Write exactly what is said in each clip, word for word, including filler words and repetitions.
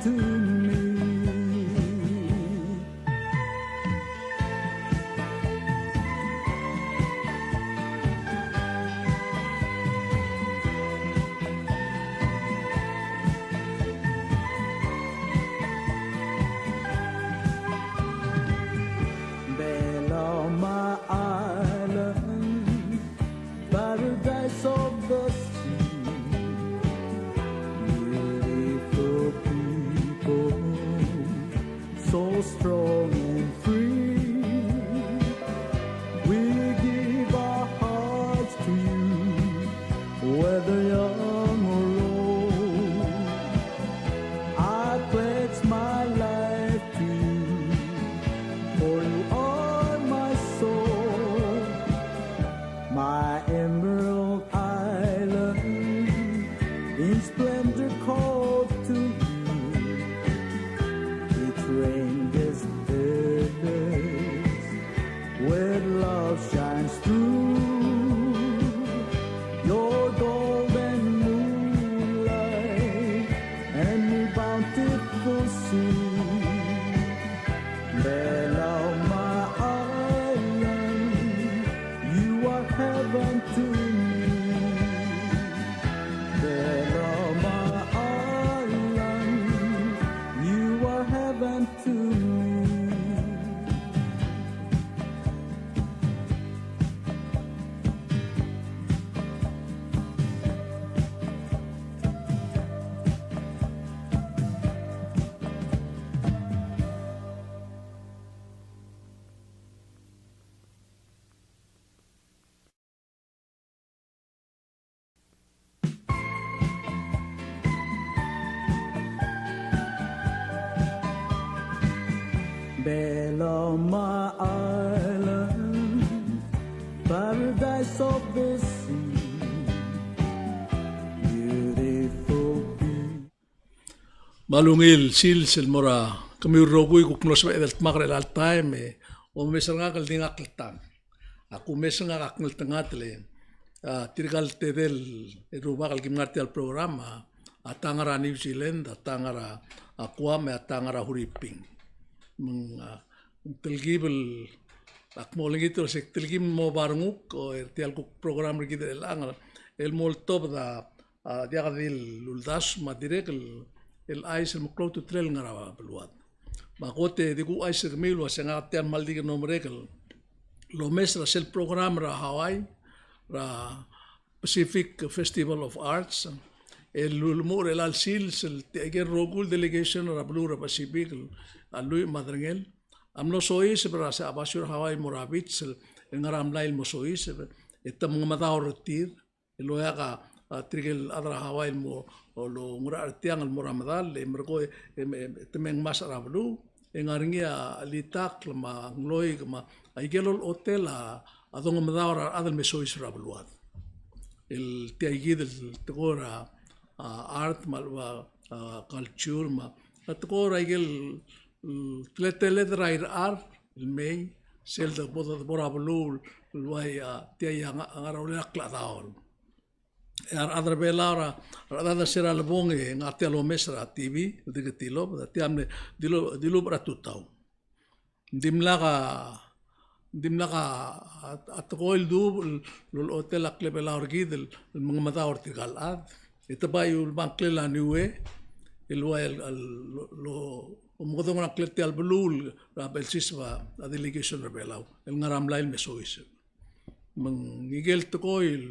to me. Belau, my island, paradise of the sea. Beautiful people, so strong and free. We give our hearts to you, whether young or old. I pledge my life to you, for you are my soul. My emerald island, in splendor called to you. Its ranges endless, where love shines through. Your golden moonlight and your bountiful sea. Belau, my island, you are heaven to me. Belau, my island, you are heaven to me. Belau, my island, paradise of the sea, beautiful people. Me a ungil sils el mo er kemiu el rokui, kuk mlo sebeched el dmak er chelecha el taem e omes er ngak el di ngak el tang. Ak omes er ngak a klengeltengat el, a, tirka el tedei el rubak el kim ngar er tia el program, a, a tang er a New Zealand, a tang er a, a Guam, e a tang er a Huriping. Me ng, a, telkib el, ak mo olengit el se telkib el mo oba renguk, e, er tia el kuk program er kid er chelechang, el mo oltobed a, a, diak di el uldasu me a dirrek el, el chais el meklou a ultutelel el ngar er a beluad. Me a kot e di kuchais er kemiu el ua se ngak tia el kmal di kenomerek el omes er sel program er a Hawaii, er a Pacific Festival of Arts, el ulemuchel er chelecha el sils, el tia ikel rokui el delegation er a beluu er a Pacific, el, a lluich me a derengel, a mlo soiseb er a se a basio er a Hawaii el mo er a beach, el, el ngar er a mlai el mo soiseb, e te mengemedaol er tir, el oeak a, a, tirke el chad er a Hawaii el mo, o, loungerachel er tiang el mo er a medal, e merekong e, e, e, te me ngmasech er a beluu, e ngar er ngii a chelitakl me a ngloik me a ikel olechotel a, a dongemedaol er a rechad el me soiseb er a beluad. El tia ikid el tekoi er a, a, art me a lechub a, a, culture me a, a tekoi er a ikel, mm, teleteled er a irechar el mei, sel de bo, de bo er a beluu el uai, a, tia a nga, ngar er a ulel a klechedaol. E a rechad er a Belau er a, a rechad er a se er a lebong e ngar tia el omes er a T V, el di ke tilobed, tia mle, dilu, dilubech er a tutau. Ng dimlak a, ng dimlak a, a, a tekoi el duubech el, el olechotel a klebelau er kid el, el mengemedaol er tirka el chad. E te bai uleba ngklel a Niue, el uai el, el, lo, lo, omekedong er a ngklel tia el beluu er a belsiseb a delegation er a Belau, el ngar er a mlai el me soiseb. Me ng ikel tekoi el,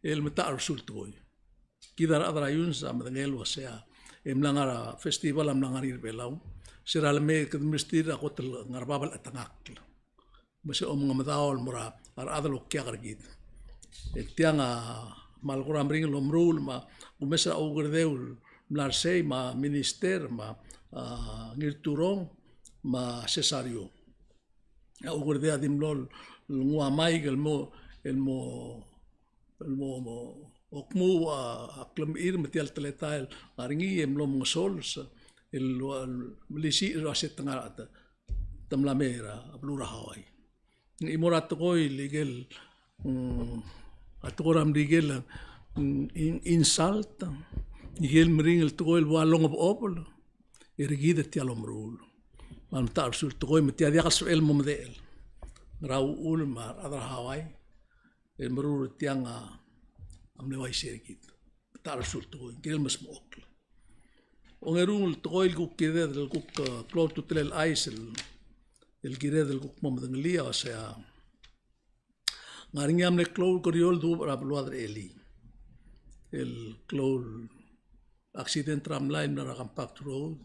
el metachersul tekoi. Kid a rechad er a iungs a medengei el uasei, e mla ngar er a festival a mla ngar er ngii er a Belau. Se er a lemei e kede mesterir a kot el ngar er a bab el chetengakl. Me se omengemedaol el mo er a rechad el okiak er kid. E tiang a kmal kora meringel el omeruul me a kumes er a Oukerdeu el mla er sei me a minister me a, a, Ngirturong me a Cesario. A Oukerdeu a di mlo el nguu a maik el mo, el mo, el mo, mo okmu a, a klemechir me tia el teletael a ngar er ngii e mlo mengesols el, el melisiich el uasei te ngar er a, te, te mla mei er a beluu er a Hawaii. Ng chimo er a tekoi el ikel, mm, a tekoi er a Merikel, mm, in-, insult, ikel meringel tekoi el ua longebechobel. er kid er tia el omeruul. Me a metacherbesul tekoi me tia diak el sebechel el mo medechel. Ngera uchul me a rechad er a Hawaii el meruul er tiang a mle uaisei er kid. Metacherbesul tekoi, kirel mesmechokl. Ongerung el tekoi el kuk kired el kuk, eh, klou a ultutelel chais el, el kired el kuk mo medengelii a uasei a ngar er ngii a mle klou el kerior el duubech er a beluad er a elii. El klou el accident er a mlai el mla er a compact road.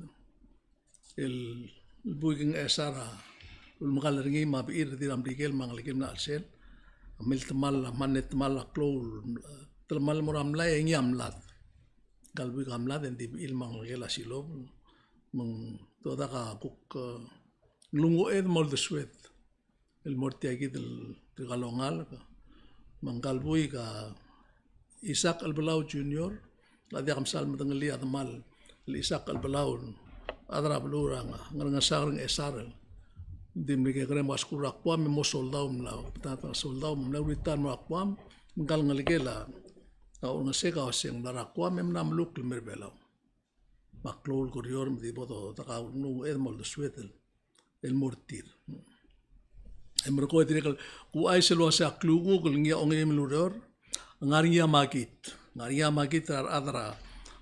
El buik e ng chesar a ulemekall er ngii me a bechil el redil er a Merikel me a ngelekel el mla chelsel. A mle temall, a mle temall a klou, telemall el mo er a mlai e ngii a mlad. Ngka el buik a mlad e ng di bechil me a ngelekel a silobel. Me ng dodak a kuk, eh, nglunguched me a uldesued el mo er tia kid el tirka el ongalek. Me ngka el buik a Isaac Chelbelau Junior, a diak msal medengelii a demal el Isaac Chelbelau, a chad er a beluu er a Ngerengchesakl er a Ngchesar. Ng di mle kekerei el mo er a skuul er a Guam e mo soldau, mla, ta, ta, soldau, mla retire el mo er a Guam, me ngka el ngelekel a, a Orngesek a uasei ng mla er a Guam e mla melukl el mer a Belau. Me a klou el kerior me di bo dodak a nglunguched me a uldesued el el mo er tir. E merekong e dirrek el kuchais el uasei a klukuk el ngii a ongeim el ureor, ngar er ngii a makit. Ngar er ngii a makit er a rechad er a,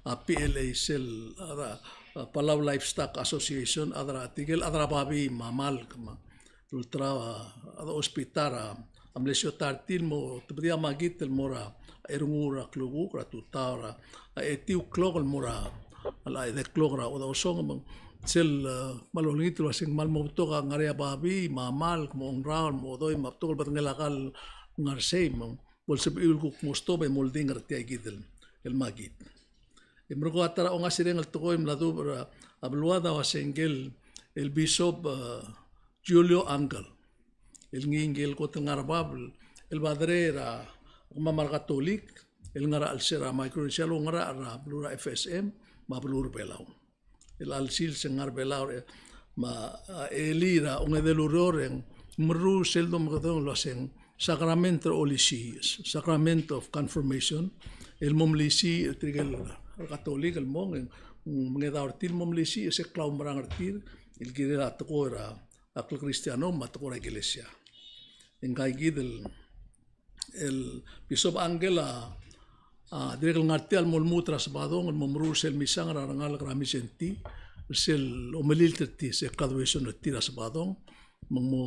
a, P L A sel, a, a, Palau Livestock Association, a chad er a, tirke el chad er a babii me a malk me a ulterau a, a, hospital a, a mle siotai er tir el mo tebedii a makit el mo er a erungul er a klukuk er a tutau er a, a, etiu el klok el mo er a, a, edei el klok er a odesongel me ng sel, e, kmal olengit el uasei ng kmal mo betok a ngar er ngii a babii me a malk, mo ongraol, mo odoi, me a betok el bedengel a kall el ngar er sei me ng bo lsebechiu el kuk mo stob e mo oldingel er tia kid el, el makit. E merekong a ta er a ongasireng el tekoi el mla duubech er a, a beluad a uasei ngike el, el Bishop, e, Julio Angel. El ngii ngike el kot el ngar er a bab el, el badre er a, kemam a re Katolik, el ngar er a chelsel a Micronesia el oungerachel er a beluu er a F S M, me a beluu er a Belau. El chelecha el sils e ng ngar er a Belau, e, me a, a, elii er a ongedei el ureor e ng meruul sel domekedong el uasei ng Sacrament er a Olisiich, Sacrament of Confirmation, el mo melisiich er tirke el Katolik el mong, e ng mengedaol er tir el mo melisiich er se el klaumerang er tir, el kirel a tekoi er a, a kle Kristiano me a tekoi er a ikelesia. E ngka kid el, el Bishop Angel a, a, dirrek el ngar tia el mo lmuut er a Sebadong, el mo meruul er sel misang er a rengalek er a Mindszenty, sel omelilt er tir, sel graduation er tir er a Sebadong, me ng mo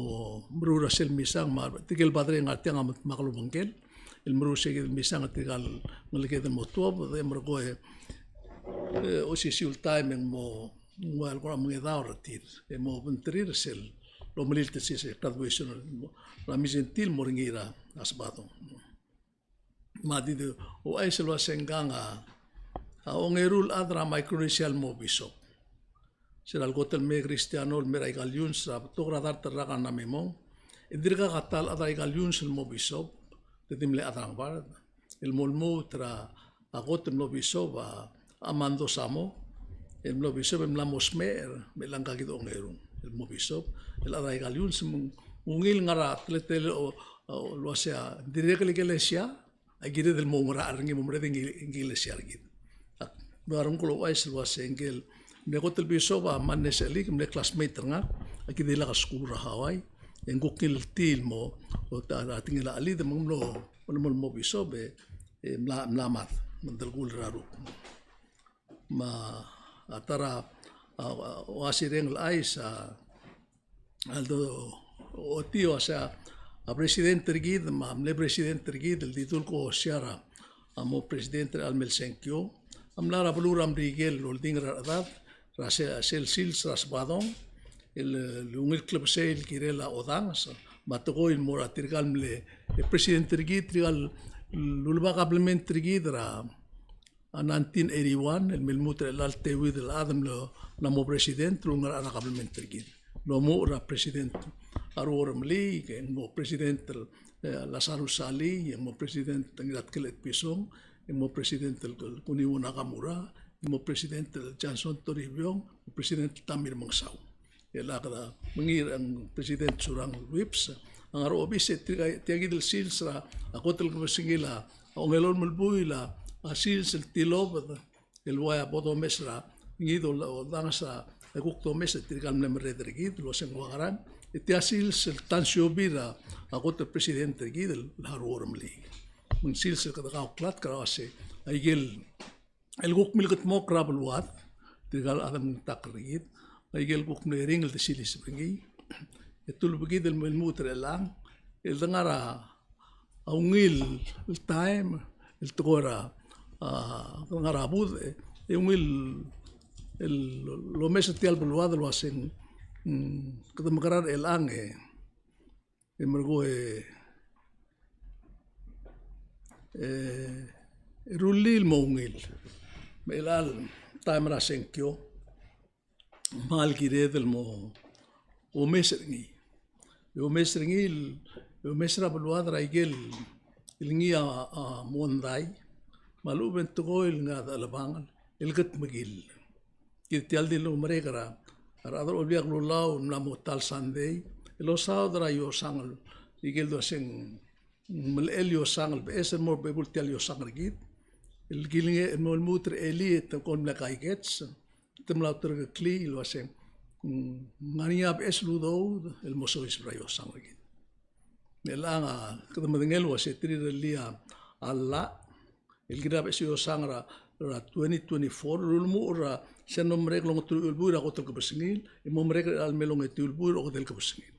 meruul er sel misang, me tirke el badre el ngar tiang a mo dmak el obengkel, el meruul er se kid el misang er tirka el ngeleked el mo tuobed, e merekong e, e, osisiu el taem e ng mo, ng ua el kora mengedaol er tir, e mo obengterir er sel, lomelilt er se, sel graduation er a Mindszenty el mo er ngii er a Sebadong. Me a di, di ouchais el uasei ngkang a, a ongeru el chad er a Micronesia el mo bishop. Sel kot el mei a Kristiano el mei er aika el iungs er a betok er a dart el rak a mla me mong. E dirkak a ta el chad er aika el iungs el mo bishop, te di mle chad er a Ngebard. El mo lmuut er a kot el mlo bishop a, a Mando Samo, el mlo bishop e mla mo smecher, me chelechang ngka kid a ongeru el mo bishop, el chad er aika el iungs me ng ungil ngar er a teletelel o, o, el uasei a dirrek el ikelesia a kired el mo oungerachel er ngii, mo merek e ng ikelesia er kid. Ak, me a renguk el ouchais el uasei ngike el mle kot el bishop a Manne Sechelik, mle classmate er ngak, a ki di lak a skuul er a Hawaii, e ng kuk ngiltii el mo, o ta, ta, tingel a chelid me ng mlo, mlo, mlo bishop e, e mla, mla mad, me ng delkuul er a ruk. Me a ta er a, a, a, uasireng el chais a, a ldo ochotii el uasei a president er kid, me a mle president er kid, el di dulkosii er a, a mo president er a mle sengkio, a mla er a beluu er a Merikel el oldingel er a rechedad, er a se, sel sils er a Sebadong, el, el ungil klebesei el kirel a odanges, me a tekoi el mo er a tirka el mle, e, president er kid, tirka el, el uleba kabelment er kid er a, a nineteen eighty-one, el me lmuut er chelecha el teuid el chad el mlo, mla mo president, el oungerachel er a kabelment er kid. Lomuchel er a president a Ruo Remeliik, e ng mo president el, e, Lazarus Salii, e ng mo president Ngiratkel Etpison, e ng mo president el, el Kuniwo Nakamura, e ng mo president el Johnson Toribiong, mo president el Tommy Remengesau. E a kede mengiil er a President Surangel Whipps, a ngar er a obis e tirka, tia kid el sils er a kot el kebesengil a ongelolem el buil a sils el tilobed el ua bo domes er a Ngii di oldanges a kuk domes er tirka el mle merreder er kid el uaseng ua ngerang, e tia sils el ta el siobai er a kot el president er kid el harau er a Meliik. Me ng sils el kede kauklatk er a uase aikel el kuk milkedmokl er a beluad, tirka el chad el mengtakl er kid, aikel kuk mle ringel el de siliseb er ngii. E te ulebekid el mo lmuut er chelechang el de ngar er a ungil el taem el tekoi er a, a, ngar er a budech, e ungil el lomes er tia el beluad el uaseng, mm, kede mekerang er chelechang e, e merekong e, e, rullii el mo ungil. Me chelecha el taem er a sengkio, me a le kired el mo omes er ngii. E omes er ngii, e omes er a beluad er aikel el ngii a, a mondai, me a lechub e ng tekoi el ngar er a chelebangel el kedmekill. Kid tia el di lomerek er a, er a rechad er a Olbiil er a Kelulau el mla mo ta el sandei el osaod er a iosang el, ikel duaseng melechel iosang el beches el mo er a bebul tia el iosang er kid. El kilengei el mo lmuut er elii e te kol mle kaikets, te mla ulterekeklii el uaseng, mm, ngar er ngii a beches el udoud el mo soiseb er a iosang er kid. Me chelechang a kede medengei el uase te rirellii a llach el kirel a beches el iosang er a, er a twenty twenty-four, el ulemuchel er a sel mo merek el ongeteruich el buil er a kot el kebesengil, e mo merek er a mle ongetiu el buil er a okedei el kebesengil.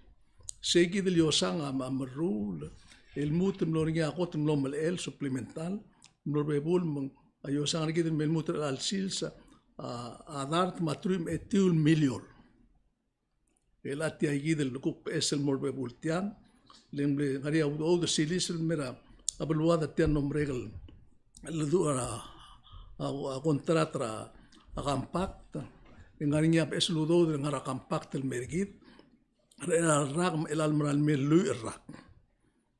Sei kid el iosang a, a meruul el lmuut el mlo er ngii a kot el mlo melechel, supplemental, el mlo er a bebul, me ng a iosang er kid el me lmuut er chelecha el sils a, a dart me a teruich me a etiu el miliol. E chelecha tia kid el kuk beches el mo er a bebul tiang, le ng mle ngar er ngii a udoud el siliseb el mer a beluad er tia el mlo merek el leduch er a, a, a contract er a, a compact, e ngar er ngii a beches el udoud el ngar er a compact el mer kid er chelecha el rak me chelecha el mera el me lluich el rak.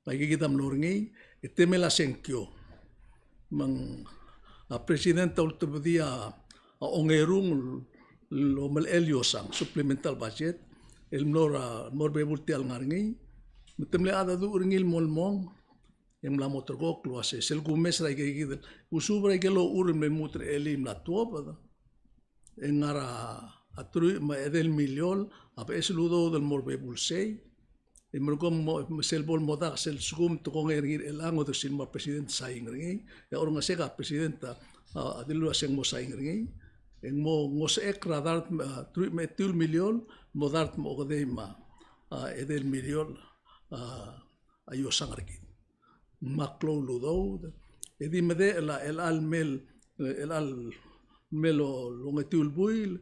Aika kid a mlo er ngii, e temel a sengkio. Me ng a president a ultebedii a ongerung el omelechel iosang, supplemental budget, el mlo er a, mo er a bebul tia el ngar er ngii. Me te mle cheldecheduch er ngii el mo el mong, e ng mla mo ulterekokl el uase sel kumes er aika kid el, usuub er aike el ochur el mle lmuut er elii el mla tuobed, e ngar er a teruich me a edei el miliol a beches el udoud el mo er a bebul sei. E merekong mo, me sel bo el mo dmak sel lsekum te kongei er ngii er chelechang e odersii el mo er a president sain er ngii. E a orrenges e a president a, a dilu el uase ng mo sain er ngii. E ng mo ngosechek er a dart me a, teruich me a etiu el miliol, mo dart me a okedei me a, a, edei el miliol, a, a iosang er kid. Me a klou el udoud, e di medechel a, chelecha el mei el, chelecha el mei el ongetiu el buil,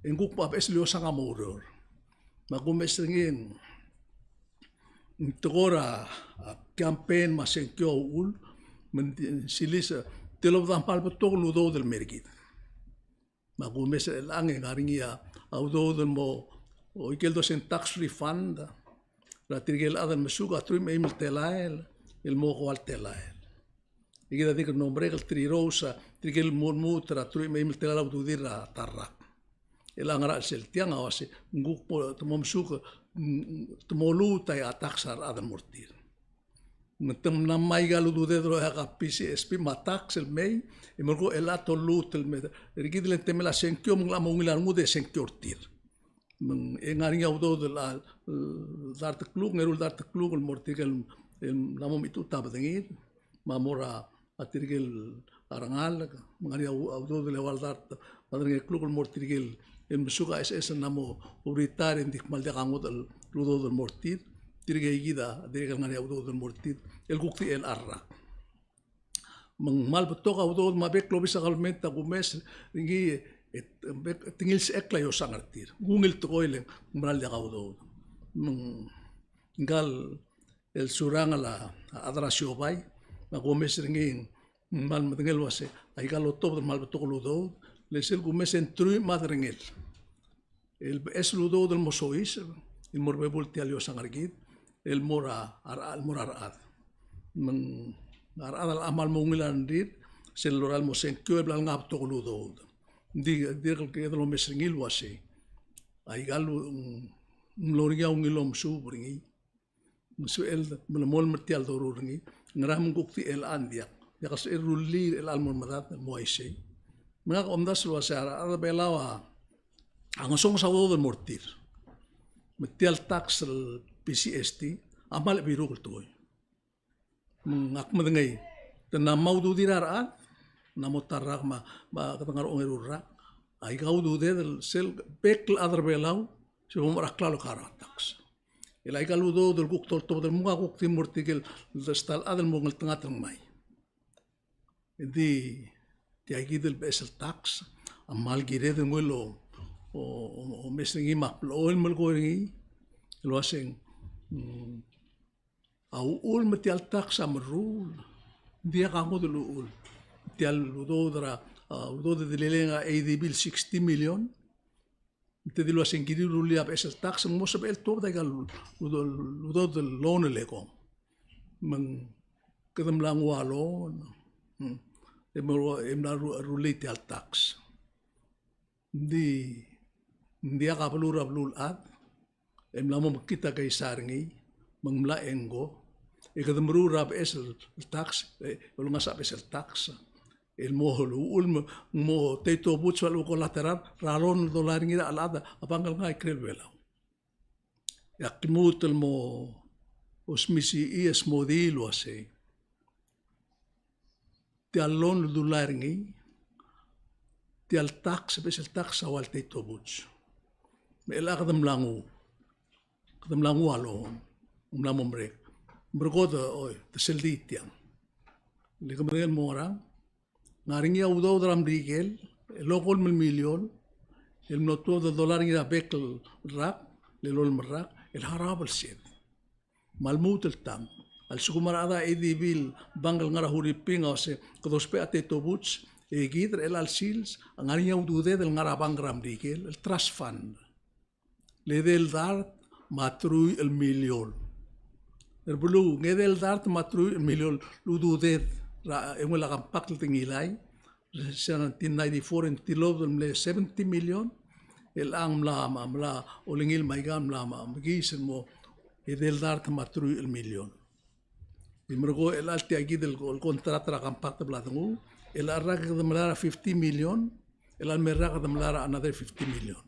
e ng kuk a beches el iosang a mo oureor. Me a kumes er ngii e ng tekoi er a, a campaign me a sengkio a uchul, me ng di, siliseb, te lobed a kmal betok el udoud el mer kid. Me a kumes er chelechang e ng ngar er ngii a udoud el mo, o ikel duaseng tax refund er a tirkel chad el mesuk a teruich me a eim el telael el mo eua el telael. E kid a dirk el mlo merek el te rirous a tirkel mo lmuut er a teruich me a eim el telael a ududir er a ta el rak. Chelechang er a chelsel tiang a uase ng kuk bo te mo mesuk, mm, te mo luut a tax er a rechad el mo er tir. Me te mla mei aika el ududed el oeak a P C S P me a tax el mei, e merekong e chelecha te oluut el mei. Er kid el temel a sengkio me ng locha mo ungil a rengud e sengkio er tir. Me ng, e ng ngar er ngii a udoud el, el dart el kluk, ng eru el dart el kluk el mo er tirke el, el mla mo mechitechut a bedengir, me a mo er a a tirke el rengalek, me ng ngar er ngii a u-, a udoud el eua el dart, me a derengel el kluk el mo er tirke el mesuk a SS el mla mo retire e ng di kmal diak a ngodech el udoud el mo er tir, tirke kid a dirrek el ngar er ngii a udoud el mo er tir, el kuk di chelecha el rak. Me ng kmal betok a udoud me a bek el obis er a government a kumes er ngii e, e bek, te ngilsechekl a iosang er tir. Ng ungil tekoi e le ng mera el diak a udoud. Me ng, ngka el el surangel a, a chad er a siobai, me a kumes er ngii, ng kmal medengei el uase, aika el otobed el kmal betok el udoud, le sel kumes e ng teruich me a derengel el beches el udoud el mo soiseb el mo er a bebul tia el iosang er kid, el mo er a, a re-, el mo er a rechad. Me ng a rechad a locha kmal mo ungil a rengrir, sel lorael el mo sengkio e bla lengai a betok el udoud. Ng di, dirrek el kired el omes er ngii el uase, aika el, ng mlo er ngii a ungil omesuub er ngii. Me ng sebechel melemolem er tia el doruul er ngii, ngera me ng kuk di chelecha ng diak. Diak el sebechel el rullii er chelecha el mo er medad el mo uaisei. Me ngak a omdasu el uasei a rechad er a Belau a ngesonges a udoud el mo er tir. Me tia el tax el P G S T a kmal biruk el tekoi. Me ngak medengei, te mla mo ududir a rechad, ng mo ta el rak me a, me a kede ngar er a ongeru el rak. Aika ududed el sel bek el chad er a Belau, se bo mo er a klalo el kar a tax. El aika el udoud el kuk toltobed el mong a kuk di mo er tirke el ta el chad el mo ngeltengat el ngmai. Ng di tia kid el beches el tax a kmal kired el nguu el o, o, o, omes er ngii me a blechoel el melekoi er ngii el uaseng, mm, a uchul me tia el tax a meruul, ng diak a ngodech el uchul. Tia el udoud er a, a, udoud el dileleng a ADB el sixty million, me te dilu el uaseng kirir el rullii a beches el tax, ng mo sebechel tuobed aika el udo-, udoud el loan el ekong. Me ng kede mla nguu a loan. Hmm. E mla, e mla ru-, rullii tia el tax. Ng di, ng diak a beluu er a beluulechad e mla mo mekngit a keizai er ngii, me ng mla engko. E kede meruul er a beches el tax, e olengasech a beches el tax. El mo uchul me ng mo teitobuts el ua collateral er a loan el dolai er ngii er a chelechad a bangk el ngar er a ikrel Belau. E ak lmuut el mo osmisichii e smodii el uasei tia el loan el dolai er ngii, tia el tax, beches el tax a ua el teitobuts. Me chelecha kede mla nguu, kede mla nguu a loan, ng mla mo merek. Merekong e, oi, te sel di tiang. Le ke medengei el mo ngerang, ng ngar er ngii a udoud er a Merikel el okolem el miliol el mlo tuobed el dolai er ngii er a bek el rak, el elolem el rak, el harau a belsed. Me a lmuut el tang, a lsekum a rechad er a ADB el bangk el ngar er a Huriping a uasei kede ousbech a teitobuts, e kid er chelecha el sils a ngar er ngii a ududed el ngar er a bangk er a Merikel el trust fund. Le edei el dart me a teruich el miliol. Er a beluu, ng edei el dart me a teruich el miliol el ududed er a, e, ungil a compact el de ngilai, se er a nineteen ninety-four e ng tilobed el mle seventy million, el ng mla, mla, mla olengil me aika el mla, mla mekiis el mo edei el dart me a teruich el miliol. Di merekong e chelecha el tia kid el, el contract er a compact el bla denguu, el chelecha el rak e kede melai er a fifty million, el chelecha el me el rak e kede melai er a another fifty million.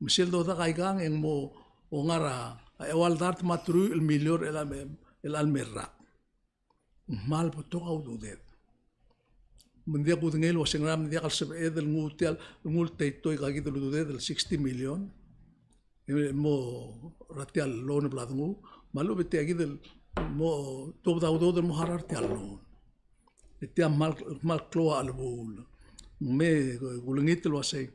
Me sel dodak aikang e ng mo, o ngar er a, a eua el dart me a teruich el miliol el chelecha el me, el chelecha el me el rak. Ng kmal betok a ududed. Me ng diak kudengei el uasei ngera me ng diak el sebeched el nguu tia el, nguu el teito aika kid el ududed el sixty million. E mo er tia el loan el bla denguu, me a lechub e tia kid el mo tuobed a udoud el mo harau er tia el loan. E tia kmal, kmal klou a chelebuul. Me kulengit el uasei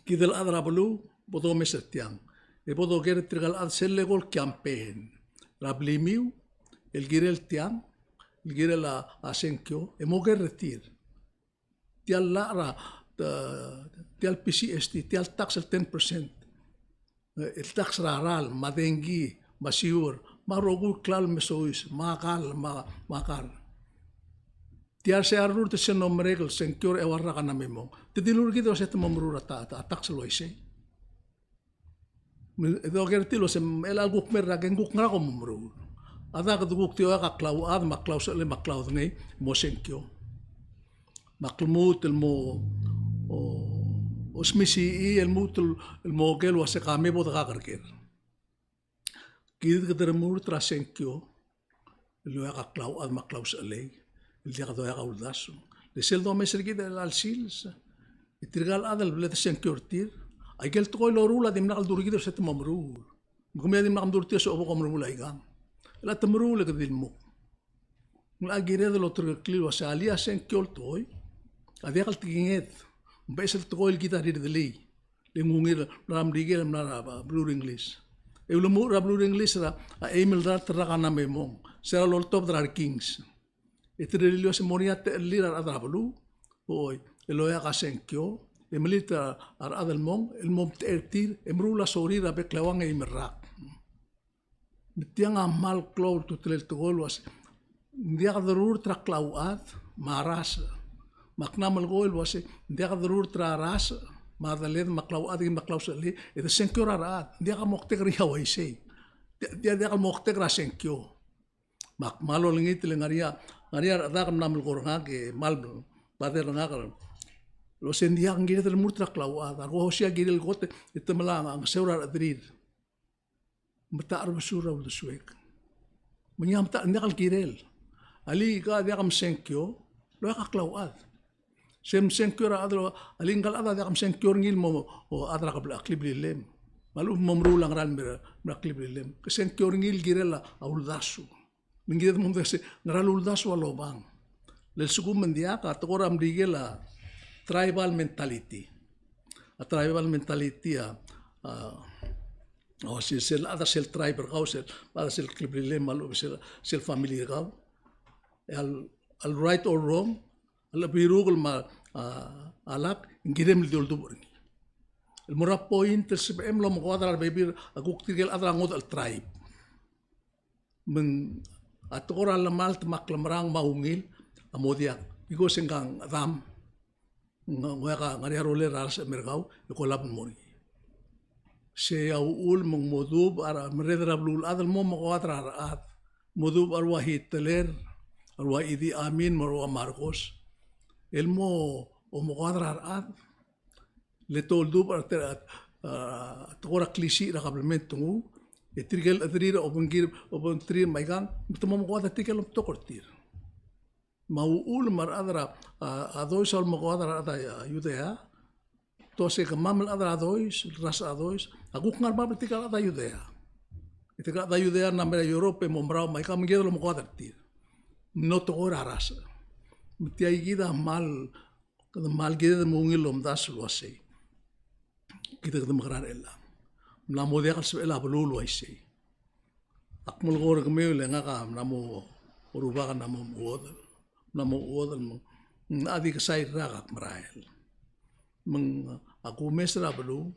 kid el chad er a beluu bo domes er tiang. E bo doker er tirka el chad sel leko el campaign er a blimiu el kirel tiang, el kirel a, a sengkio, e mo oker er tir. Tia el llach er a, tia el P G S T, tia el tax el ten percent. E, el tax er a ralm, me a dengki, me a sewer, me a rokui el klalo el mesois, me a kall, me a, me a kar. Tia er se a rurt el sel mo merek el sengkio er a eua el rak a mla me mong. Te dilu er kid el uasei te mo meruul a ta, ta, tax el uaisei. Me, e doker er tir el uasei, me chelecha el kuk mei el rak e ng kuk ngera kom mo meruul. A dak de kuk di oeak a klauchad, me a klausechelei, me a klaudengei, mo sengkio. Me ak lmuut el mo, o, osmisichii el lmuut el, el mo oker el uasei ka me bo dekekerker. Kid kede remurt er a sengkio el oeak a klauchad me a klausechelei el diak doeak a uldasu. Le sel domes er kid er chelecha el sils, e tirka el chad el bla desengkio er tir, aike el tekoi el loruul a dimlak el dmu er kid el uasei te mo meruul. Me kemiu a dimlak mdu er tir el uasei bo kom meruul aikang. Chelecha te meruul e kede di lmuk. Ng locha kired el oterekeklii el uasei alii, a sengkio el tekoi a diak el tekinged. Ng beches el tekoi el kid a riredelii. Le ng ungil el mla er a Merikel, mla er a, a, beluu er a Inglis. E ulemuchel er a beluu er a Inglis er a, a, eim el dart el rak a mla me mong. Se er a loltobed er a rekings. E te rirellii el uasei mo er ngii a techellir a rechad er a beluu. Oi, el oeak a sengkio. E melilt a, a rechad el mong, el mo omtechei er tir, e meruul a sorir a bek el eua ng eim el rak. Me tiang a kmal klou a ultutelel el tekoi el uasei, ng diak derurt er a klauchad me a rasech. Me ak mla melekoi el uasei, ng diak derurt er a rasech me a deled me a klauchad me a klausechelei, e desengkio er a rechad. Ng diak a moktek er ngii a uaisei. Tia, tia diak el moktek er a sengkio. Me ak kmal olengit el ngar er ngii a, ngar er ngii a rechad el mla melekoi er ngak e kmal padel er ngak el el uasei ng diak, ng kired el remurt er a klauchad, a rokui a kirel el kot e te mla ngeseu er a rechederir. Me te cherbesur er a uldesuek. Me ng diak, me te, ng diak el kirel. Alii, ka diak msengkio, el oeak a klauchad. Se msengkio er a chad el, alii, ngka el chad a diak msengkio er ngii el mo, o, chad er a kebel-, a kleblilem. Me a lechub e mo meruul a ngera el mei er a, mei er a kleblilem. Ke sengkio er ngii el kirel a uldasu. Me ng kired el mo medengei se ngera el uldasu a lobang. Le lsekum ng diak, a tekoi er a Merikel a tribal mentality. A tribal mentality a, a, o, sel, sel chad er sel tribe er kau, sel chad er sel kleblilem, me a lechub e sel, sel family er kau. E a le, a le right or wrong, a lechub e ng rokui el me a, a lak, ng kirem el di oldubech er ngii. El mo er a point el sebechem el omekoad er a rebebil, a kuk tirke el chad er a ngodech el tribe. Me ng a tekoi er a llemalt me a klemerang me a ungil a mo diak. Because ngka a chedam, ng, ng oeak a ngar er ngii a rolel er a rasech el mer kau, e ke olab el mo er ngii. Sei a uchul me ng mo dubech a re, merreder er a beluulechad el mo omekoad er a rechad. Mo dubech a rua Hitler, a rua Idi Amin, me a rua Marcos. El mo omekoad er a rechad. Le te oldubech er a, a, a tekoi er a klisiich er a kabelment el nguu, e tirke el chederir a obengkir, obengterir me aikang, me te mo omekoad er tirke el omtok er tir. Me a uchul me a rechad er a, a, a Dois a omekoad er a rechad er a, a, Judea, te uasei kemam el chad er a Dois, el rasech a Dois, a kuk ngar er bab er tirke el chad er a Judea. E tirke el chad er a Judea a mla mer a Europe e mo merau me aikang, me ng kired el omekoad er tir. Ng mlo tekoi er a rasech. Me tia kid a kmal Kede kmal kired el mo ungil el omdasu el uasei, kid a kede mekerang er chelechang. Ng mla mo diak el sebechel a beluu el uaisei. Ak melekoi er kemiu el ngak a mla mo orubak el mla mo chuodel. Mla mo chuodel me ng, ng di kesai el rak ak merael. Me ng, ak umes er a beluu,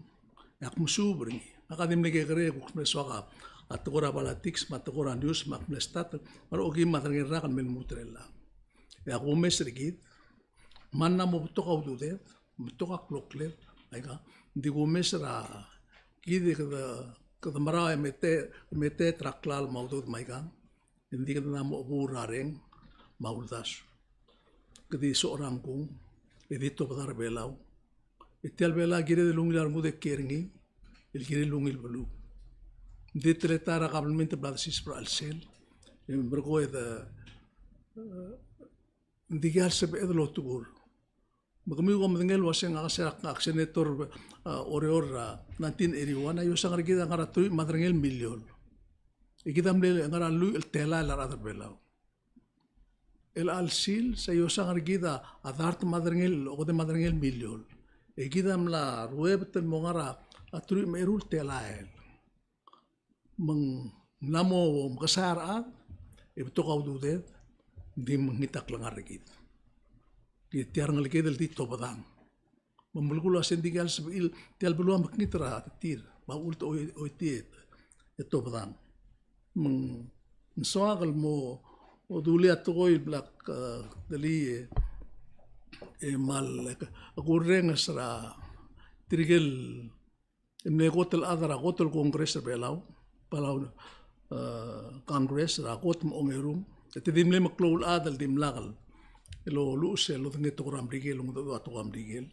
e ak mesuub er ngii. Ngak a di mle kekerei e kuk mle soak a tekoi er a politics me a tekoi er a news me ak mle start el ngar er a okeim me a derengel rak el mei el lmuut er chelechang. E ak umes er kid, me ng mla mo betok a ududed, betok a kloklel, aika, ng di kumes er a kid e kede, kede merau e mete, mete er a klalo me a ududed me aikang, e ng di kede mla mo chebuul er a reng me a uldasu. Kede socherang kung, e di tobed er a Belau. E tia el Belau a kired el ungil a rengud e kiei er ngii, el kired el ungil beluu. Ng di teletael er a kabelment el bla desiseb er a chelsel, e merekong e de, e, ng dikea el sebeched el otekur. Me kemiu kom medengei el uasei ngak a se er a, ak senator, a, Oreor er a nineteen eighty-one, a iosang er kid a ngar er a teruich me a derengel miliol. E kid a mle ngar er a lluich el telael a rechad er Belau. El chelsel, se a iosang er kid a dart me a derengel, okede me a derengel miliol. E kid a mla ruebet el mo ngar er a teruich me a eru el telael. Me ng mla mo mekesai a rechad, e betok a ududed, ng di mekngit a klengar er kid. Kid tia a rengeleked el di tobedang. Me ng belkul a se ng dikea el sebechir, tia el beluu a mekngit er tir, me a uchul te choi-, choitii e tobedang. Me ng soak el mo dulii a tekoi el bla, e, delii e, e kmal, e, kurrenges er tirke el mle kot el chad er a kot el Congress er Belau, Palau, e, Congress er a kot me a ongerung. E te di mle meklou el chad el dimlak el, el oluches el lodengei a tekoi er a Merikel, el omengedecheduch a tekoi er a Merikel.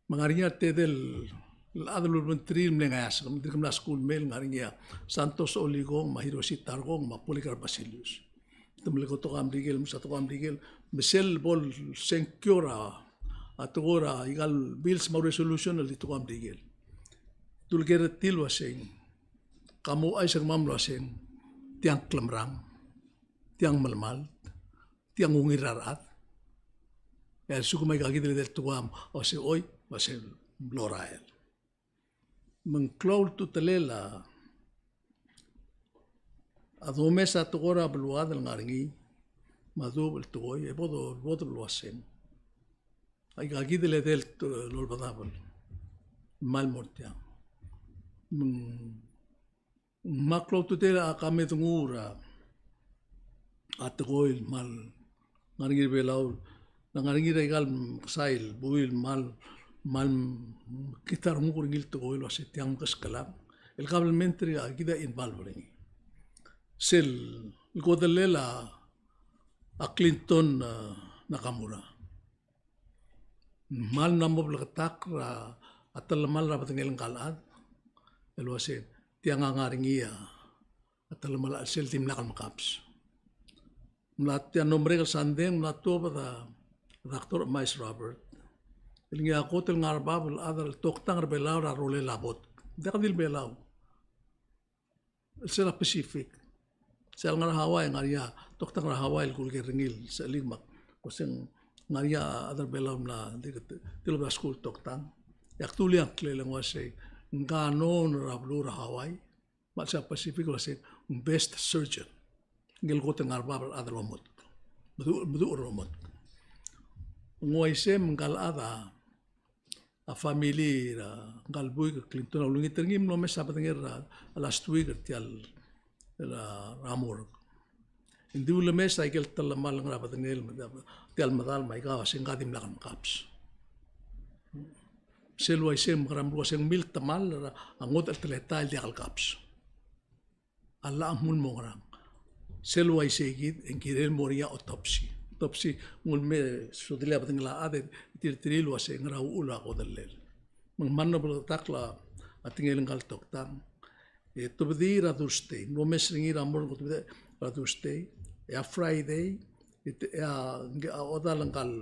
Me ng ngar er ngii a tedei el chad el ulebengterir el mle ngeasek, me ng dirk mla skuul el mei, el ngar er ngii a Santos Olikong, me a Hiroshi Tarkong, me a Polycarp Basilius. Te mle ko tekoi er a Merikel, me sa tekoi er a Merikel, me sel bo el sengkio er a, a tekoi er a ikal bills me a resolution el di tekoi er a Merikel. Te uleker er tir el uaseng, ka mo ouchais er kemam el uaseng, tiang klemerang, tiang melemalt, tiang ungil er a rechad. E a lsekum aika kid el edei el tekoi a uasei choi, uasei mlo rael. Me ng klou el ultutelel a, a domes a tekoi er a beluad el ngar er ngii, me a dubech el tekoi, e bo do, bo do el uaseng. Aika kid el edei el t-, el olbedabel. Kmal mo er tiang. Me ng Ng kmal klou a ultutelel a ka me denguu er a, a tekoi el kmal ngar er ngii er a Belau, le ngar er ngii er a ikal mekesai el buil el kmal, kmal mekngit a renguk er ngii el tekoi el uasei tiang mekeskelang. El kabelment er kid a involve er ngii. Sel, el kodellel a, a Clinton, a, Nakamura. Ng kmal mla mo bleketakl er a telemall er a bedengel ngka el chad el uasei tiang a ngar er ngii a telemall a chelsel dimlak el mekaps. Mla tia el mlo merek el sandei e ng mla tuobed a Doctor Emais Robert el ngii a kot el ngar er bab el chad el toktang er Belau er a rolel a botk. Ng diak di el Belau, el sel Pacific. Sel ngar er a Hawaii, ngar er ngii a toktang er a Hawaii el kuleker er ngii el sechelik me ak, ko se ng ngar er ngii a chad er Belau el mla di, di, di el skuul toktang. E ak dulii a ngklel e ng uasei ngka a known er a beluu er a Hawaii me a chelsel a Pacific el uasei ng best surgeon. Ngii el kot el ngar er bab el chad el omotk. Meduch, meduch el omotk. Ng uaisei me ngka el chad a a family er a ngka el buik el Clinton a ulengit er ngii, mlo mes a bedengel er a last week er tia el, er a morgue. Ng di ulemes a ikel telemall el ngar er a bedengel, tia el medal me aika, uasei ngka a dimlak el mekaps. Sel uaisei me kede meruul a uasei ng miltemall er a ngodech el teletael el diak el kaps. A llach a kmo ng mo ngerang. Sel uaisei kid e ng kirel mo er ngii a autopsy. Autopsy, ng ulemes a sudelii a bedengel a chad e tirterir el uasei ngera uchul a kodellel. Me ng kmal mlo bleketakl a tekingel ngka el toktang. E tobedii er a Thursday, mlo mes er ngii er a morgue, tobedii er a Thursday. E a Friday, e te, e a, a odal ngka el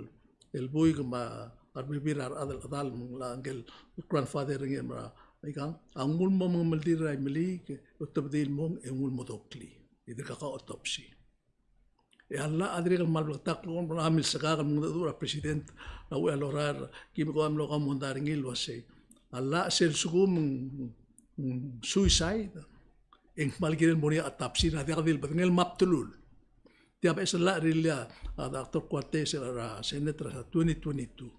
el buik me a rebebil er a rechad el chedal me ng ngike el grandfather er ngii me a ikang, a nguu el mo mengemeldiil er a Imeliik, e otobedii el mong e nguu el mo doklii. E dirkak a autopsy. E a llach a dirrek el kmal bleketakl el mla milsekak el mengedecheduch er a president er a uchei er a lorael, ki me ko a mlo kau mondai er ngii el uasei a llach sel lsekum ng, ng suicide, e ng kmal kirel mo er ngii a autopsy, ng diak di el bedengel me a bdelul. Tia a beches el llach a rirellii a Doctor Kuartei er a Senate er a twenty twenty-two.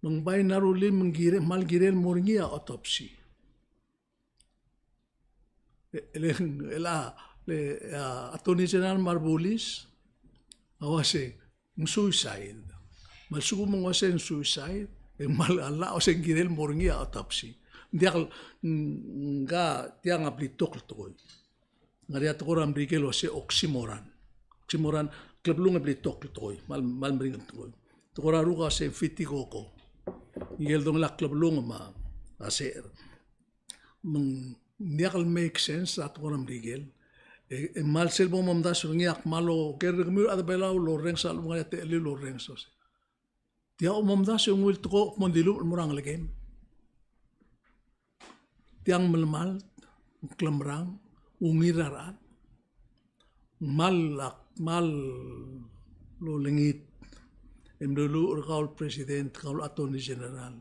Me ng bai ng rullii me ng kirel, kmal kirel mo er ngii a autopsy. E le, e le a, le a Attorney General me a rebulis a uasei ng suicide. Me a lsekum ng uasei ng suicide, e ng kmal a llach a uasei ng kirel mo er ngii a autopsy. Ng diak, ng, ng ka tiang a blitok el tekoi. Ng ngar er ngii a tekoi er a Merikel el uasei oxymoron. Oxymoron, klebelung e blitok el tekoi, kmal, kmal meringel el tekoi. Tekoi er a Ruk a uasei fitikoko. Ikel dongel a klebelung me a secher. Me ng diak el make sense a tekoi er a Merikel. E, e kmal sel bo momdasu er ngii a kmal oker er kemiu el chad er a Belau el orrenges a lechub e ng ngar er ngii a techellir el orrenges el uasei tia a omomdasu e ng ungil tekoi el kmo ng dilubech el mo er a ngelekem. Tiang melemalt, klemerang, ungil er a rechad. Kmal, ak kmal olengit e mluluuch er kau el President, kau el Attorney General.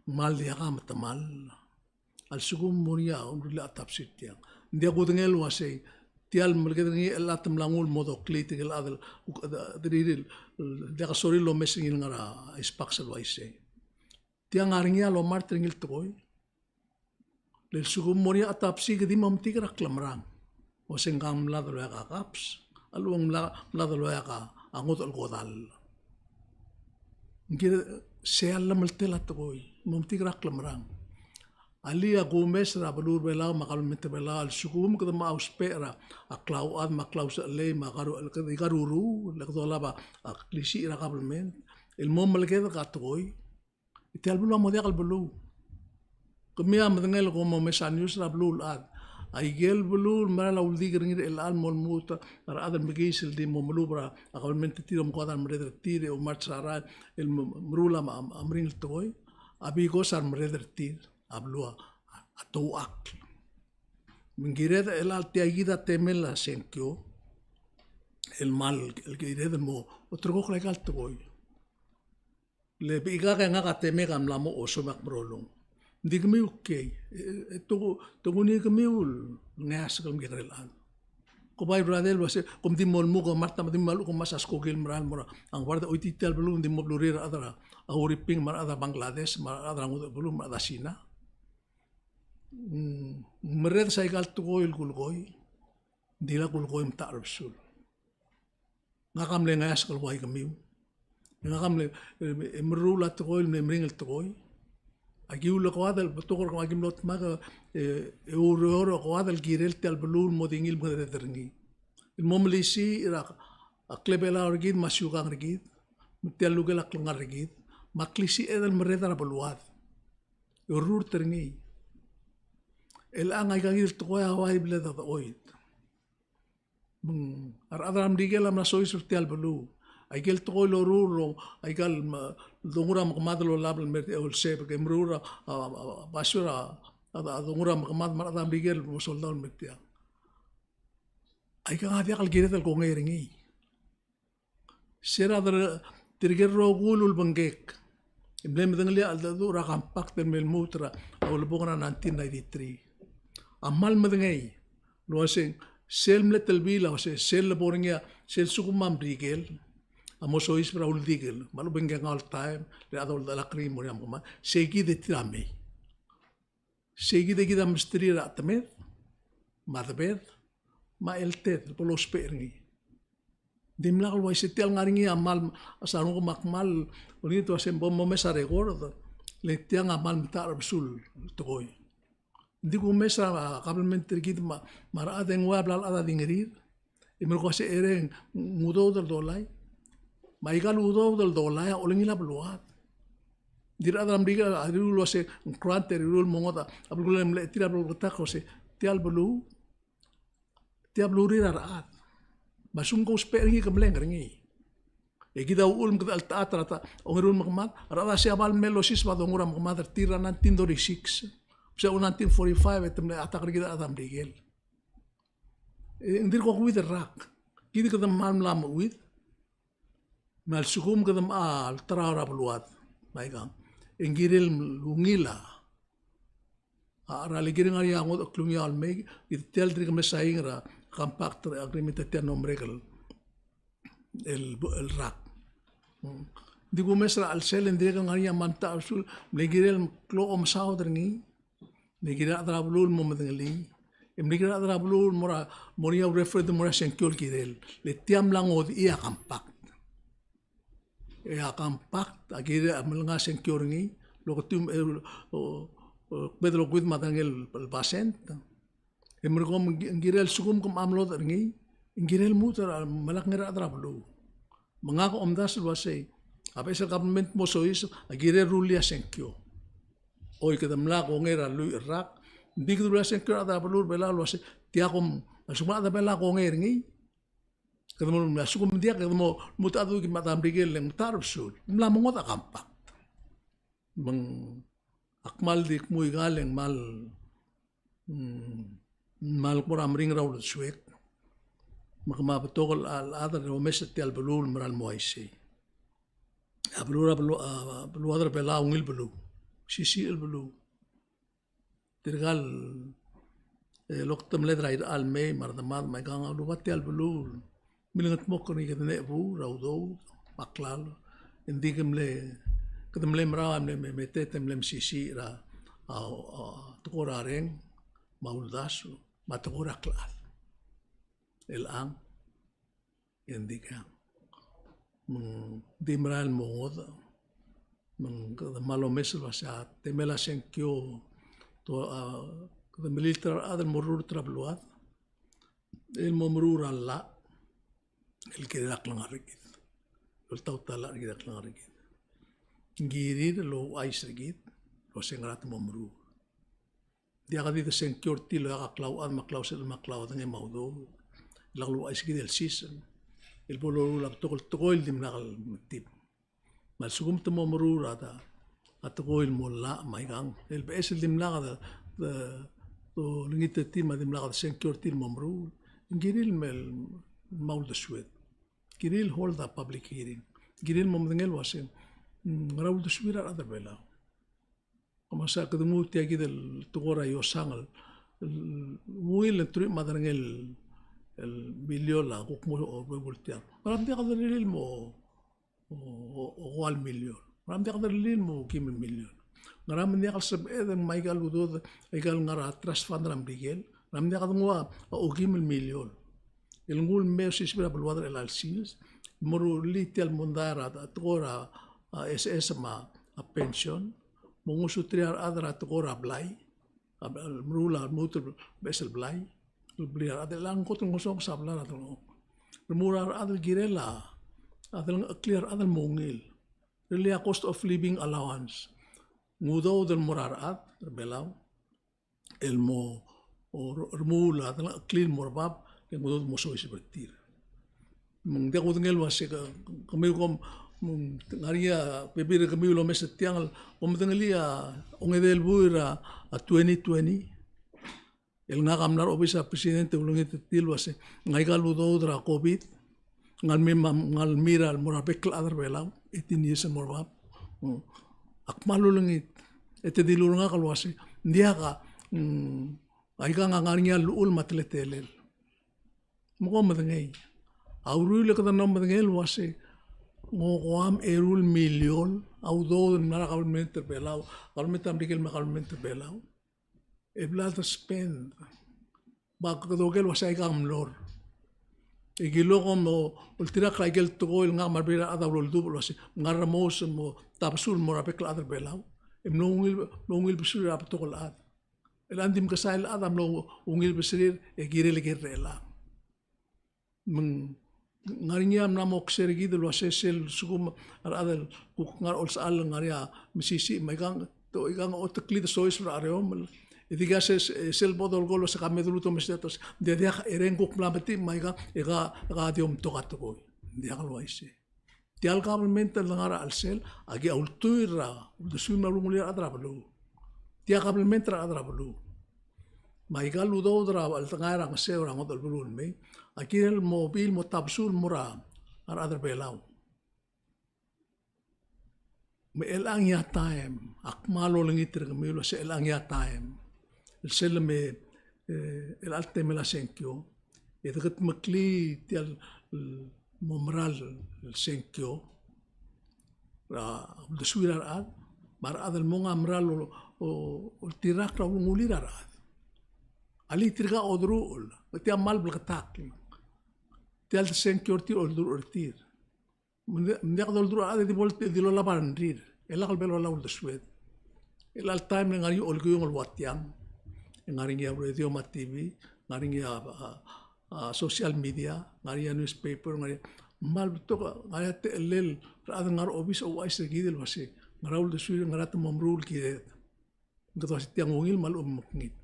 Kmal diak a metemall. A lsekum ng mo er ngii a omeruul a autopsy er tiang. Ng diak kudengei el uasei tia el melekoi er ngii el chad a mla nguu el mo doklii tirke el chad el, diak a sorir el omes er ngii el ngar er a icebox el uaisei. Tiang a ngar er ngii a lomart er ngii el tekoi. Le lsekum ng mo er ngii a autopsy, ke di mo metik er a klemerang. Uasei ng mlad el oeak a kaps, a lechub ng mla, mlad el oeak a ngodech el kodall. Ng kired, sei a llemeltel a tekoi, mo metik er a klemerang. Alii, a kumes er a beluu er a Belau me a kabelment er a Belau, a lsekum kede mo ousbech er a klauchad me a klausechelei me a karu, kede ika ruruul, le kede olab a klisiich er a kabelment el mo melekedek a tekoi. E tia el beluu a mo diak el beluu. Kemiu a medengei el kom omes a news er a beluulechad. Aike el beluu el merael a uldik er ngii er chelecha el mo lmuut a rechad el mekiis el di mo melub er a kabelment er tir, omko a rechad el merreder er tir, e oumars er a rael el meruul a meringel tekoi, a because a remerreder er tir a beluu a, a touchakl. Me ng kired el chelecha el tia kid a temel a sengkio el kmal, el kired el mo ulterekokl aika el tekoi. Le bechikak e ngak a temek a mla mo oso me ak merolung. Ng di kemiu kei, e, e, te ku, te kuk ngii kemiu el ngeasek el mekekerei el chad. Ko bai brother el uasei, kom di mo lmuut, ko mart me di mo lmuut, ko mesa skoki el merael el mo er a, a ng bar de oiti tia el beluu, ng di mo belurir a rechad er a Huriping, me a rechad er a Bangladesh, me a rechad er a ngodech el beluu, me a rechad er a Sina. Mm, merreder sa aika el tekoi el kulekoi, ng di le kulekoi me ta er a besul. Ngak a mle ngeasek el ua kemiu. Ngak a mle, e, e, meruul a tekoi el mle meringel tekoi. Aki ulekoad el betok er kemiu, aki mlo dmak, e, e oureor e koad el kirel tia el beluu el mo di ngii el merreder er ngii. El mo melisiich er a, a klebelau er kid me a siukang er kid. Me tia el lukel a klengar er kid, me a klisiich el merreder er a beluad. E orrurt er ngii. Chelechang aika kid el tekoi a ua ibled a dechoit. Me ng, a rechad er a Merikel a mla soiseb er tia el beluu. Aike el tekoi el loruul, aika el me, dongu er a mekemad el olab el mer tia el olsebek, e meruul a, a, a, basio er a, a, a dongu er a mekemad me a rechad er a Merikel el mo soldau el mer tiang. Aika a diak el kired el kongei er ngii. Se er a der-, tirke el rokui el ulebengkek. E mle medengelii a cheldecheduch er a compact el mle lmuut er a ulebongel er a nineteen ninety-three. A kmal medengei el uaseng, sel mle telbiil a uase, sel lebo er ngii a, sel lsekum a Merikel a mo soiseb er a uldikel, me a lechub e ng kengau el taem, le a doldak el kringel el mo er ngii a mekemad, se kid e tir a mei. Sei kid e kid a mesterir a chetemed, me a debed, me a chelted, el bo lousbech er ngii. Dimlak el uaisei. Tia el ngar er ngii a kmal, a sa renguk me a kmal, olengit el uasei bo momes a record, le tiang a kmal metacherbesul el tekoi. Ng di kumes a kabelment er kid me a, me a rechad e ng ua bla el chad a dingerir, e merekong a se er ngii ng udoud el dolai. Me aika el udoud el dolai a olengil a beluad. Ng di rechad er a Merikel a riruul el uase ng grant e riruul el mo ngodech a belkul el mle chetil a belkul el ketak el uase tia el beluu, tia el belurir a rechad. Me a lsekum ke ousbech er ngii ke mle ngar er ngii. E kid a uchul me kede cheltechat er a ta, ongeru el mekemad, a rechad a se a bal mle losiseb a dongu er a mekemad er tir er a nineteen thirty-six. Me se el nineteen forty-five e te mle attack er kid a rechad er a Merikel. E ng dirk okeuid el rak. Kid kede kmal mla meuid. Me a lsekum kede mla olterau er a beluad, me aikang, e ng kirel ungil a, a cheral e kirel ngar er ngii a ngodech el klungiaol el mei, e tia el dirk mle saing er a compact agreement er tia el mlo merek el, el, el rak. Mm. Ng di kumes er a chelsel e ng dirk ngar er ngii a kmal metacherbesul, mle kirel klou omesaod er ngii. Mle kirel a rechad er a beluu el mo medengelii. E mle kirel a rechad er a beluu el mo er a, mo er ngii a referendum, mo er a sengkio el kirel. Le tia mla ngodechii a compact. E a compact a kirel a mle ngar er a sengkio er ngii, el oketiu me, e, o, o, kbedel okeuid me a tang el, el basent. E merekong me ng kirel, lsekum ke mla mlodech er ngii, ng kirel lmuut er a, me lak ngar er a rechad er a beluu. Me ngak a omdasu el uasei, a beches el kabelment mo soiseb, a kirel rullii a sengkio. Oi, kede mla kongei er a lluich el rak, ng di kede rullii a sengkio er a rechad er a beluu er a Belau el uasei, tia kom, a lsekum a rechad er a Belau a kongei er ngii, kede mo, a lsekum ng diak, kede mo, mo ta dui kid me a ta Merikel e ng metacherbesul. Ng mla mo ngodech a compact. Me ng, ak kmal di kmu ikal e ng kmal, mm, kmal kmo er a meringel er a uldesuek. Me kemam a betok el chad el omes er tia el beluu el mera el mo uaisei. A beluu er a beluu, a, beluad er a Belau a ungil beluu. Sisiich el beluu. Tirkal, e, lokt el mle er a irechar el mei me a redemad me aikang a lubak tia el beluu. Milengetmokl er ngii, kede ngebuu er a udoud me a klalo. Ng di ke mle, kede mle merau a mle me, meteet e mle mesisiich er a, a, a, tekoi er a reng, me a uldasu, me a tekoi er a klechad. Chelechang, e ng di kang. Me ng di merael el mo ngodech, me ng kede kmal omes el uasei a temel a sengkio, to, a, kede melilt er a rechad el mo rurt er a beluad el mo meruul a llach el kirel a klengar er kid. Oltaut a llach el kirel a klengar er kid. Ng kirir el ouchais er kid el uasei ngera te mo meruul. Diak di de sengkio er tir el oeak a klauchad me a klausechelem me a klaodengei me a udoud. Lak louchais er kid el system el bo loruul a betok el tekoi el dimlak el metip. Me a lsekum te mo meruul a ta, a tekoi el mo llach me aikang, el beches el dimlak de, de, dolengit er tir me a dimlak de sengkio er tir el mo meruul, ng kirir el me, me uldesued. Kirir el hold a public hearing. Kirir el mo medengei el uasei, mm, ngera uldesuir a rechad er a Belau. Kemam a kede nguu tia kid el tekoi er a iosang el, el, ungil el truich me a derengel el, el miliol a kuk mo er a bebul tiang. Ngera me ng diak de rirellii el mo, o, o, o, okeua el miliol. Ngera me ng diak de rirellii el mo okeim el miliol. Ngera me ng diak el sebeched me aika el udoud, aika el ngar er a trust fund er a Merikel. Ngera me ng diak de nguu a okeim el miliol el nguu el mei er a osisiu er a beluad er chelecha el sils, mo rullii tia el mondai er a tekoi er a, a, S S me a, a, pension, mo ngosuterir a rechad er a tekoi er a blai, a, meruul a lmuut el beches el blai, el blai er a rechad el ngkot el ngosonges a blai er a delengchokl. Remuul a rechad el kirel a, a delengcheklir a rechad el mo ungil. Really a cost of living allowance. Ng udoud el mo er a rechad er Belau el mo, o, remuul a delengcheklir el mo er bab, e ng udoud el mo soiseb er tir. Me ng diak kudengei el uase ke, kemiu kom, me ng ngar er ngii a bebil er kemiu el omes er tiang el, kom medengelii a ongedei el buil er a, a twenty twenty. El ngak a mla er a obis er a president e ulengit er tir el uase, ng aika el udoud er a COVID, ng mle me, ng mle me er a, mo er a bek el chad er Belau, eighteen years el mo er bab. Mm. Ak kmal ulengit, e te dilu er ngak el uase, ng diak a, mm, aika a ngar er ngii a llechul me a teletelel. Me kom medengei. A uriul e kede mla medengei el uase, ng okeim a eru el miliol a udoud el mla er a kabelment er Belau, kabelment er a Merikel me a kabelment er Belau. E bla de spend. Ba kede oker el uase aika a mlo er. E kilengei kom oltirakl a ikel tekoi el ngak me a rebebil er a rechad a uloldubech el uase, ng ngar er a mous el mo tabesul el mo er a bek el chad er Belau. E mlo ungil, mlo ungil besul er a betok el chad. El a ng di mekesai el chad a mlo ungil beserir e kirel e kirel er chelechang. Me ng ngar er ngii a mla mo okser er kid el uase sel lsekum a rechad el kuk ngar er a olsechal el ngar er ngii a mesisiich me aika ng, te aika ng oteklid a soiseb er a chereomel. E dikea sel, sel bo dolekoi el uase ka me dulu te omesdii a tos. Ng di diak, e ng kuk mla metik me aika, e ka, e ka di omtok a tekoi. Ng diak el uaisei. Tia el kabelment el dengar er a chelsel, a ki a ultuil er a uldesuir me a ulengulir a rechad er a beluu. Tia kabelment er a rechad er a beluu. Me aika el udoud er a cheldengai er a ngeseu er a ngodech el beluu el mei, a kirel mo bil mo tabesul el mo er a rechad er Belau. Me chelechang a taem, ak kmal olengit er kemiu el uase chelechang a taem. El sel me, e, el chelecha el temel a sengkio. E de kudmeklii tia el mo mera el sengkio er a uldesuir a rechad, me a rechad el mong a mera el o, o, oltirakl er a ulengulir a rechad. Alii tirka a oderuchel, me tia kmal bleketakl. Tia el sengkio er tir a oderuchel er tir. Me ng diak, me ng diak doldurech a rechad e di bo el, di lolab a rengrir. E lak el bo lolab a uldesued. E chelecha el taem e ng ngar er ngii a olkiung el ua tiang. E ng ngar er ngii a radio me a TV, ng ngar er ngii a, a, a social media, ng ngar er ngii a newspaper, ng ngar er ngii a, kmal betok, ng ngar er ngii a techellel, rechad el ngar er a obis a ouchais er kid el uase, ngera uldesuir, ngera te mo meruul el kired. Ng kede uase tiang ungil me a lechub e mekngit.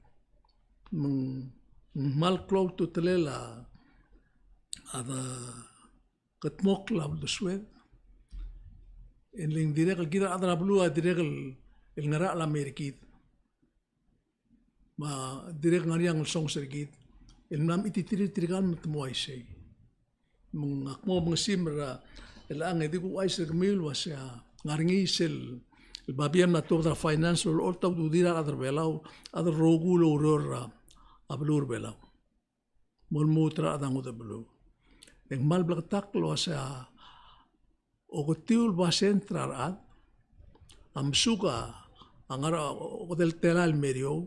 Me ng, me ng kmal klou a ultutelel a, a de kudmokl a uldesued. E le ng dirrek el kid a rechad er a beluu a dirrek el, el ngerachel a mei er kid. Me a dirrek el ngar er ngii a ngesonges er kid. El mla mechititerir tirka el me te mo uaisei. Me ng ak mo mengesim er a, chelechang e di kuuchais er kemiu el uase a ngar er ngii sel, el babier me a tuobed er a finance el olecholt a ududir a rechad er Belau, a chad el rokui el oureor er a, a beluu er Belau. Mo lmuut er a rechad er a ngodech el beluu. E ng kmal bleketakl el uase a oketiu el basent er a rechad a mesuk a ngar er a okedei el telael el me er eou.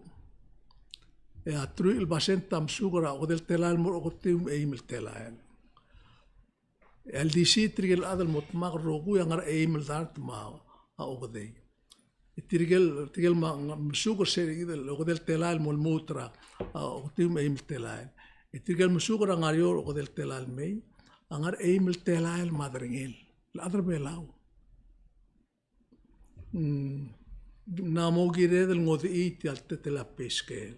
E a teruich el basent a mesuk er a okedei el telael el mo er a oketiu me a eim el telael. E a ildisii tirke el chad el mo dmak el rokui a ngar er a eim el dart me a okedei. E tirke el, tirke el me, mesuk er se er kid el okedei el telael el mo lmuut er a, a, oketiu me a eim el telael. E tirke el mesuk er a ngar er eou el okedei el telael el mei a ngar er a eim el telael me a derengel el chad er Belau. Mm, ng mla mo kired el ngodechii tia el teletelel a pay scale.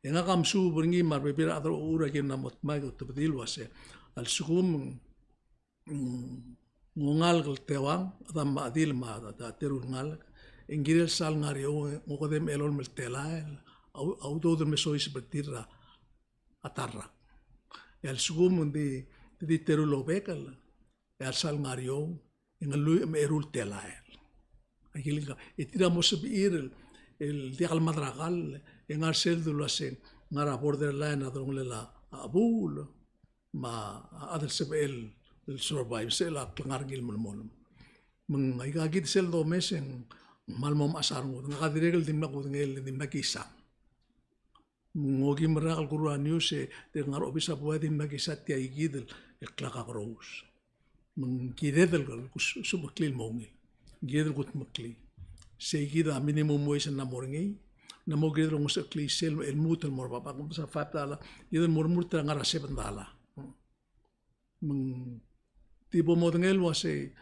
E ngak a mesuub er ngii me a rebebil er a rechad er a uchul a ki mla mo dmak e otebedii el uase a lsekum ng ongalek el teuang, chedam me a chedil me a, a, a teru el ngalek, e ng kirel sal ngar er eou, ng okedei me a elolem el telael a, a udoud el me soiseb er tir er a ta el rak. E a lsekum ng di, di teru el obekel, e a sal ngar er eou, e ng lluich me a eru el telael. Aike el ngka, e tir a mo sebechir el, el diak el mad er a kall, e ngar sel dulu el uase ng ngar er a borderline a delongelel a, a chebuul, me a chad el sebechel el survive, sel a klengar er ngii el melemolem. Me ng aika kid sel domes e ng kmal mo mechas a rengud. Ngak a dirrek el dimlak kudengei el dimlak kisang. Me ng okim el rak el kuruul a news e dirrek ngar er a obis a buai e dimlak kisang tia kid el klekakerous. Me ng kired el kus-, subeklii el mo ungil. Ng kired el kudmeklii. Sei kid a minimum wage el mla mo er ngii. Ng mla mo kired el ongesecheklii sel el lmuut el mo er bab. Ak mesa five dollar, kired el mo remurt er a ngar er a seven dollar. Me ng Di bo modengei el uasei,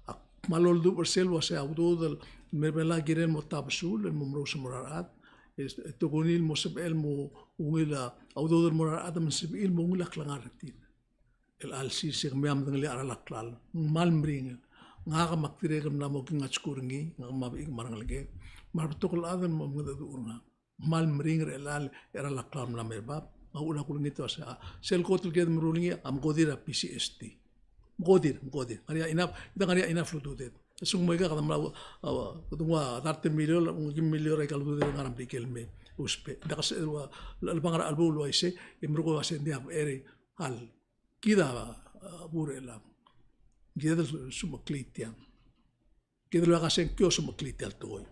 ak kmal oldubech er sel uasei a udoud el mer a Belau a kirel mo tabesul el mo merous el mo er a rechad. E, e tokuni el mo sebechel el mo ungil a udoud el mo er a rechad me ng sebechir el mo ungil a klengar er tir. El chelsel se kemiu a medengelii a cheral a klalo. Ng kmal meringel. Ngak me ak dirrek el mla mo kingachkul er ngii, ngak me a bechik me a rengelekek. Me a rebetok el chad el mo mengedecheduch er ngak. Ng kmal meringel er chelecha el cheral a klalo el mla mo er bab. Me a uchul a kulengit el uasei, a, sel kot el kired el meruul er ngii a mekodir a P C S T. Mekodir, mekodir. Ngar er ngii a enough, ng ngar er ngii a enough el ududed. A lsekum e kede mla, a, kede nguu a thirty million, ng kim million er aika el ududed el ngar er a Merikel el mei. Ousbech. Ng diak el se, a, chelebangel er a chelebuul el uaisei, e merekong el uasei ng diak a becherei. Al Kid a, a, bo er chelechang. Kid a smecheklii tiang. Kid a ua kasengkio smecheklii tia el tekoi.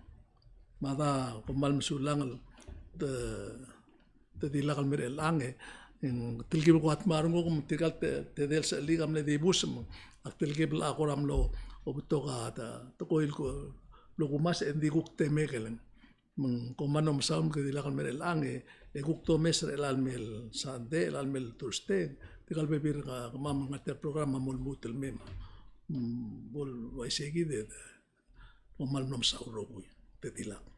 Me a da, kom kmal mesulang el te, te dilak el mer chelechang e, ng telkib el kuk dmak a renguk me tirka el te, tedei el sechelik a mle dibus me ak telkib el kora mlo, obetok a, te, tekoi el ko, lo kumes e ng di kuk temek el Me ng kom kmal mlo mesaul me ke dilak el mer chelechang e, e kuk domes er chelecha el mei el Sunday, chelecha el mei el Thursday, tirka el bebil er kemam el ngar tia el program a mo lmuut el mei. Mm, bo el uaisei kid e, kom kmal mlo mesaul el rokui, te dilak.